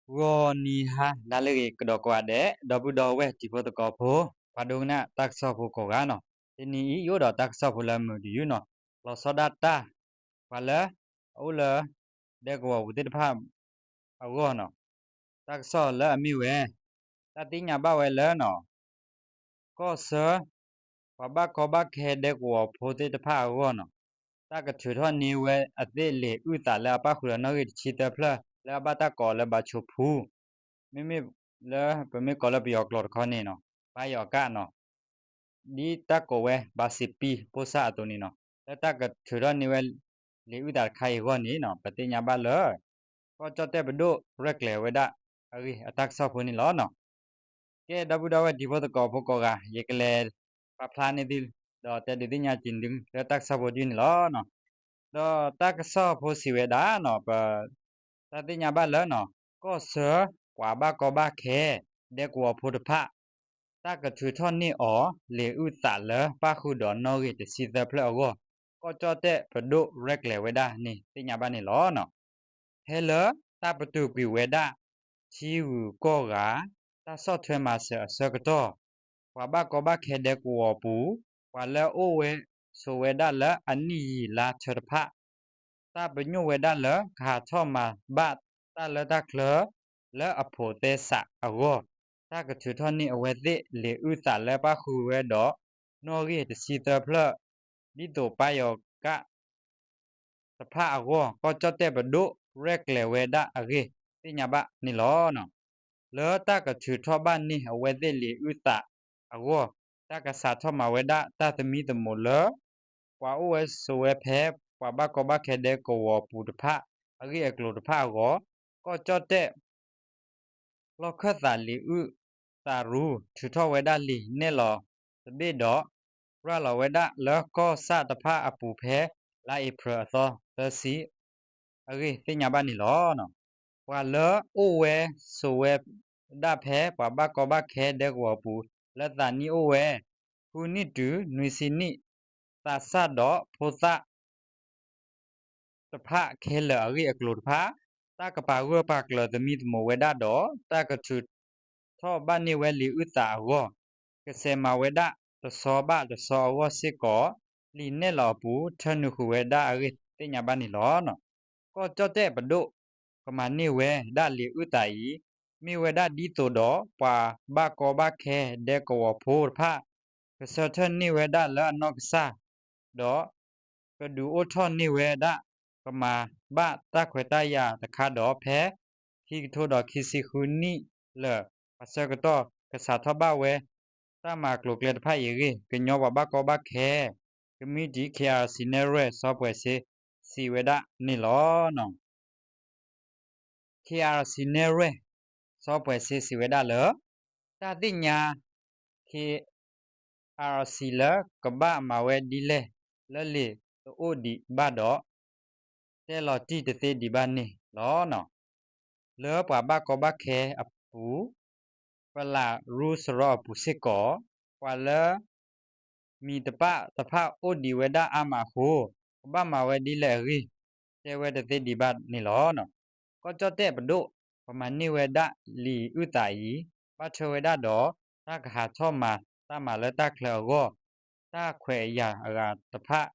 ဂီၤနံၤဟါလၢအဂ့ၤကဒီးကိးဂၤဒဲး ဒီပုၢ်ဒီဝဲၢ်တံၤဖိသကိးဖိ ပှၤဒိကနၣ်တၢ်ကစီၣ်ဖိကိးဂၤနီၤ, တနံၤအံၤ ယအိၣ်ဒီးတၢ်ကစီၣ်ဖိလၢမုာ်တယုၢ်နီၤ, လီၤဆီဒၣ်တၢ် ပှၤလၢအအိၣ်လၢ ဒဲကဝီၤပူၤသ့ၣ်တဖၣ်အဂီၢ်နီၤ, တၢ်ကစီၣ်လၢအမ့ၢ်ဝဲ တၢ်သ့ၣ်ညါဘၣ်ဝဲလၢနီၤ ကီၢ်ဆၢ ပှၤဘၣ်ကီဘၣ်ခဲဒဲကဝီၤဖိသ့ၣ်တဖၣ်အဂီၢ်နီၤ, တၢ်ကထုးထီၣ်န့ၢ်ဝဲအသ့ၣ်လံာ်အုၣ်သးလၢအပၣ်ဃုာ်ဒီးနီၣ်ဂံၢ်တဆံသၢဖျၢၣ် လၢအဘၣ်တၢ်ကိးအီၤလၢဘါဆိဖူ, မ့မ့ၢ်လၢပမ့ၢ်ကိးလၢပယီၤကျိာ်တခီန့ၣ်နီၤ ဘါယီၤကၣ်နီၤ ဒ်တၢ်ကိးဝဲ ဘါစံးပံ ပိၢ်ဆၣ်အသိးန့ၣ်နီၤ, လၢတၢ်ကထုးထီၣ်န့ၢ်ဝဲ လံာ်အုၣ်သးတခါအံၤအဂီၢ်န့ၣ်နီၤ ပသ့ၣ်ညါဘၣ်လၢ ကီၢ်ကၠီၣ်တဲၣ်ပဒိၣ်ရဲၣ်ကျဲၤဝဲဒၣ်အဂ့ၢ်အတၢ်ကစီၣ်ဖိန့ၣ်လီၤနီၤ. ကဲ ဒီပုၢ်ဒီဝဲၢ်တံၤဖိသကိးဖိကိးဂၤ ယကလဲၤပာ်ဖျါန့ၢ်သု ဒီးတဲဒုးသ့ၣ်ညါက့ၤသုလၢတၢ်ကစီၣ်ဖိဒ်န့ၣ်လီၤနီၤ. ဒီးတၢ်ကစီၣ်ဖိစံးဝဲဒၣ်နီၤ ပ တၢ်သ့ၣ်ညါဘၣ်လၢနီၤ ကီၢ်ဆၢ ပှၤဘၣ်ကီဘၣ်ခဲ ဒဲကဝီၤဖိတဖၣ် တၢ်ကထုးထီၣ်န့ၢ်အီၤ လံာ်အုၣ်သးလၢပၣ်ဃုာ်ဒီးနီၣ်ဂံၢ်တဆံသၢဖျၢၣ်အဂီၢ် ကီၢ်ကၠီၣ်တဲၣ်ပဒိၣ်ရဲၣ်ကျဲၤဝဲဒၣ်န့ၣ် သ့ၣ်ညါဘၣ်န့ၣ်လီၤ. ဖဲလၢတၢ်ပတုာ်ကွံာ်ဝဲဒၣ် ထံဂုၤကီၢ်ဂၤ တၢ်ဆီၣ်ထွဲမၤစၢၤအဆၢကတီၢ် ပှၤဘၣ်ကီဘၣ်ခဲဒဲကဝီၤပူၤ ပှၤလၢအအိၣ်ဝဲဆိးဝဲဒၣ်လၢအနံၣ်ယံာ်လါထၢတဖၣ် တၢ်ပညိၣ်ဝဲဒၣ်လၢကဟးထီၣ်မၤဘၣ်တၢ်လၢတၢ်ချၢ လၢအဖိးသဲစးအဂီၢ် တၢ်ကထုးထီၣ်န့ၢ်အဝဲသ့ၣ်လံာ်အုၣ်သးလၢပၣ်ဃုာ်ဝဲဒီး နီၣ်ဂံၢ်တဆံသၢဖျၢၣ် ဒ်သိးပၢ်ယီၤကၣ် တဖၣ်အဂီၢ် ကီၢ်ကၠီၣ်တဲၣ်ပဒိၣ်ရဲၣ်ကျဲၤဝဲဒၣ်အဂ့ၢ်သ့ၣ်ညါဘၣ်န့ၣ်လီၤ. လၢတၢ်ကထုးထီၣ်ဘၣ်န့ၢ်အဝဲသ့ၣ်လံာ်အုၣ်သးအဂီၢ် တၢ်ကစးထီၣ်မၤဝဲဒၣ်တၢ်သမံသမိးလၢ ပှၤအိၣ်ဝဲဆိးဝဲဖဲပှၤဘၣ်ကီဘၣ်ခဲဒဲကဝီၤပူၤတဖၣ် အဂ့ၢ်အကျိၤတဖၣ်အဂီၢ် ကီၢ်ကၠီၣ်တဲၣ် လီၢ်ခၢၣ်သးလံာ်အုၣ်သးရူ ထုးထီၣ်ဝဲဒၣ်လံာ်နဲၣ်လီၤတဘ့ၣ်ဒီး ရၤလီၤဝဲဒၣ်လၢကီၢ်ဆၣ်တဖၣ်အပူၤဖဲလါအ့ဖြ့ၣ်အသီသၢဆံ အဂ့ၢ်သ့ၣ်ညါဘၣ်န့ၣ်လီၤ. ပှၤလၢအအိၣ်ဝဲဆိးဝဲဒၣ်ဖဲပှၤဘၣ်ကီဘၣ်ခဲဒဲကဝီၤပူၤ လၢသးနံၣ်အိၣ်ဝဲ ဃုနံၣ်တုၤနွံဆံနံၣ် သးစၢ်ဒီးဖိသၣ် တဖၣ်ခဲလၢာ်အဂ့ၢ်အကျိၤတဖၣ် တၢ်ကပာ်ဂၢၢ်ပာ်ကျၢၤသမံသမိးဝဲဒၣ်ဒီး တၢ်ကထုးထီၣ်ဘၣ်န့ၢ်ဝဲလံာ်အုၣ်သးအဂီၢ် ကစဲးမၤဝဲဒၣ်တဆီဘၣ်တဆီအဂီၢ်စ့ၢ်ကီး လံာ်နဲၣ်လီၤအပူၤ ထၢနုာ်ဃုာ်ဝဲဒၣ်အဂ့ၢ်သ့ၣ်ညါဘၣ်န့ၣ်လီၤ. ကီၢ်ကၠီၣ်တဲၣ်ပဒိၣ်ကမၤန့ၢ်ဝဲဒၣ်လံာ်အုၣ်သးအံၤ မ့ၢ်ဝဲဒၣ်ဒ်သိးဒီးပှၤဘၣ်ကီဘၣ်ခဲဒဲကဝီၤဖိတဖၣ် ကဆၢထၢၣ်န့ၢ်ဝဲဒၣ်လၢအနီၢ်ကစၢ် ဒီး ကဒုးအိၣ်ထီၣ်န့ၢ်ဝဲဒၣ် ကမၤဘၣ်တၢ်ခွဲးတၢ်ယာ်တခါဒီး ဖဲခံကထိဒီးခံဆံဃုနံၣ်လၢာ်အဆၢကတီၢ် ကစးထီၣ်ဘၣ်ဝဲ တၢ်မၤကျိၤကျဲတဖၣ်အံၤအဂ့ၢ် ကညီပှၤဘၣ်ကီဘၣ်ခဲ ကမံးတံာ် ခ့အၣ်အၣ်စံၣ် နဲၣ်ရွဲၣ် စီၤပှဲၤစ့ စံးဝဲဒၣ်န့ၣ်လီၤ. ခ့အၣ်အၣ်စံၣ် နဲၣ်ရွဲၣ် စီၤပှဲၤစ့ စံးဝဲဒၣ်လၢ တၢ်သ့ၣ်ညါ ခ့အၣ်အၣ်စံၣ် လၢကဘၣ်မၤဝဲဒ်လဲၣ် လၢလံာ်တအိၣ်ဒံးဘၣ်ဒီး တဲလီၤတံၢ်တသ့ဒံးဘၣ်န့ၣ်လီၤ. လၢပှၤဘၣ်ကီဘၣ်ခဲအပူၤ ပလးရူစရီအပူၤစ့ၢ်ကီး ပှၤလၢ မံၤတပၣ်တဖၣ်အိၣ်ဒံးဝဲဒၣ်အါမးအဃိ ကဘၣ်မၤဝဲဒ်လဲၣ်အဂ့ၢ် တဲဝဲတသ့ဒံးဘၣ်န့ၣ်လီၤ. ကီၢ်ကၠီၣ်တဲၣ်ပဒိၣ် ကမၤန့ၢ်ဝဲဒၣ်လံာ်အုၣ်သးအံၤ ဘၣ်ထွဲဝဲဒၣ်ဒီး တၢ်ကဟးထီၣ်မၤတၢ်မၤလၢတၢ်ချၢအဂီၢ် တၢ်ခွဲးအယာ်အဂၤတဖၣ်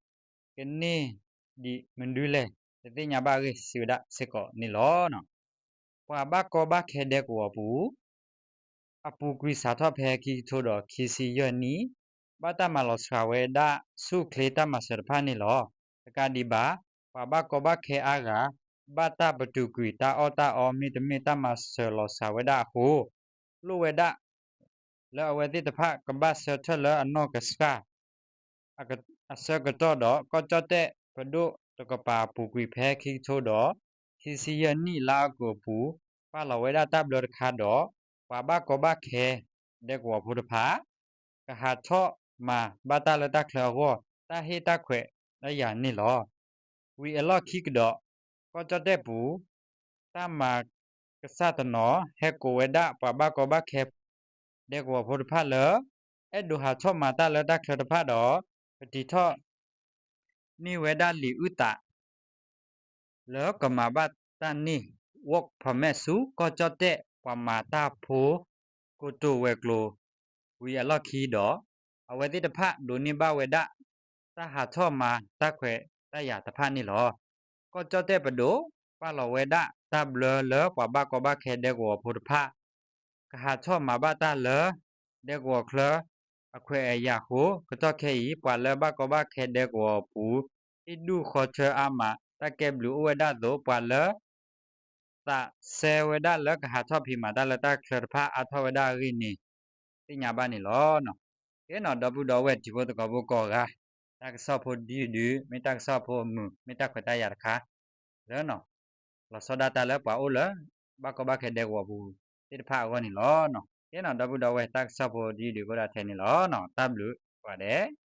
ကန့ၢ်ဒံးမနုၤလဲၣ် တသ့ၣ်ညါဘၣ်အဂ့ၢ် စံးဝဲဒၣ်စ့ၢ်ကီးန့ၣ်လီၤ. ပှၤဘၣ်ကီဘၣ်ခဲဒဲကဝီၤပူၤ အပူၤကွံာ်စးထီၣ်ဖဲခံကထိဒီးခံဆံယဲၢ်နံၣ် ဘၣ်တၢ်မၤလီၤစှၤဝဲဒၣ်ဆူၣ်ချ့တၢ်မၤစၢၤတဖၣ်န့ၣ်လီၤ. တကးဒံးဘၣ် ပှၤဘၣ်ကီဘၣ်ခဲအါဂၤ ဘၣ်တၢ်ပတုာ်ကွံာ်တၢ်အီၣ်တၢ်အီ မ့တမ့ၢ်တၢ်မၤစၢၤလီၤစှၤဝဲဒၣ်အဃိ လိၣ်ဝဲဒၣ် လၢအဝဲသ့ၣ်တဖၣ်ကဘၣ်ဆၢထၢၣ်လၢအနီၢ်ကစၢ် အဆၢကတီၢ်ဒီး ကီၢ်ကၠီၣ်တဲၣ်ပဒိၣ်တကပၤအပူၤကွံာ်ဖဲခံကထိဒီး ခံဆံယဲၢ်နံၣ်လါအီကူးအပူၤ ပာ်လီၤဝဲဒၣ်တၢ်ဘျၢတခါဒီး ပှၤဘၣ်ကီဘၣ်ခဲ ဒဲကဝီၤဖိတဖၣ် ကဟးထီၣ်မၤဘၣ်တၢ်လၢတၢ်ချၢအဂီၢ် တၢ်ဟ့ၣ်တၢ်ခွဲးတၢ်ယာ်န့ၣ်လီၤ. ဝံၤအလီၢ်ခံကဒီး ကီၢ်ကၠီၣ်တဲၣ်ပူၤ တၢ်မၤကစၢ်တနီၤ ဟဲကိးဝဲဒၣ်ပှၤဘၣ်ကီဘၣ်ခဲ ဒဲကဝီၤဖိတဖၣ်လၢ အဲၣ်ဒိးဟးထီၣ်မၤတၢ်လၢတၢ်ချၢတဖၣ်ဒီး ပတံထီၣ်န့ၢ်ဝဲဒၣ်လံာ်အုၣ်သး လၢကမၤဘၣ်တၢ်န့ၣ် work permit ဆူကီၢ်ကၠီၣ်တဲၣ်ပှၤမၤတၢ်ဖိ ကိတိာ်ဝဲၤကျိၤ ဝံၤအလီၢ်ခံဒီး အဝဲသ့ၣ်တဖၣ်ဒိးန့ၢ်ဘၣ်ဝဲဒၣ် တၢ်ဟးထီၣ်မၤတၢ်ခွဲးတၢ်ယာ်တဖၣ်န့ၣ်လီၤ. ကီၢ်ကၠီၣ်တဲၣ်ပဒိၣ် ပာ်လီၤဝဲဒၣ်တၢ်ဘျၢလၢပှၤဘၣ်ကီဘၣ်ခဲဒဲကဝီၤဖိတဖၣ် ကဟးထီၣ်မၤဘၣ်တၢ်လၢ ဒဲကဝီၤချၢ အခွဲးအယာ်အဃိ ကတီၢ်ခဲအံၤ ပှၤလၢဘၣ်ကီဘၣ်ခဲဒဲကဝီၤအပူၤ ဟ့ၣ်ဒူၣ်ဃီဆၢအါမး တၢ်ကဲဘျုးအိၣ်ဝဲဒၣ်အသိး ပှၤလၢ သးစဲဝဲဒၣ်လၢကဟးထီၣ်ဖံးမၤတၢ်လၢတၢ်ချၢတဖၣ်အါထီၣ်ဝဲဒၣ်အဂ့ၢ်န့ၣ် သ့ၣ်ညါဘၣ်န့ၣ်လီၤ. ကဲနီၤ ဒီပုၢ်ဒီဝဲၢ်တံၤဖိသကိးဖိကိးဂၤ, တၢ်ကစီၣ်ဖိဒ်အံၤဒုး မ့ၢ်တၢ်ကစီၣ်ဖိမုာ် မ့ၢ်တၢ်ခွဲးတၢ်ယာ်တခါ လၢ လီၤဆီဒၣ်တၢ်လၢပှၤအိၣ်လၢ ဘၣ်ကီဘၣ်ခဲဒဲကဝီၤပူၤသ့ၣ်တဖၣ်အဂီၢ်န့ၣ်လီၤ. ကဲနီၤ ဒီပုၢ်ဒီဝဲၢ် တၢ်ကစီၣ်ဖိဒ်အံၤဒုးကအိၣ်ဒၣ်ထဲန့ၣ်လီၤ. တၢ်ဘျုးကိးဂၤဒဲး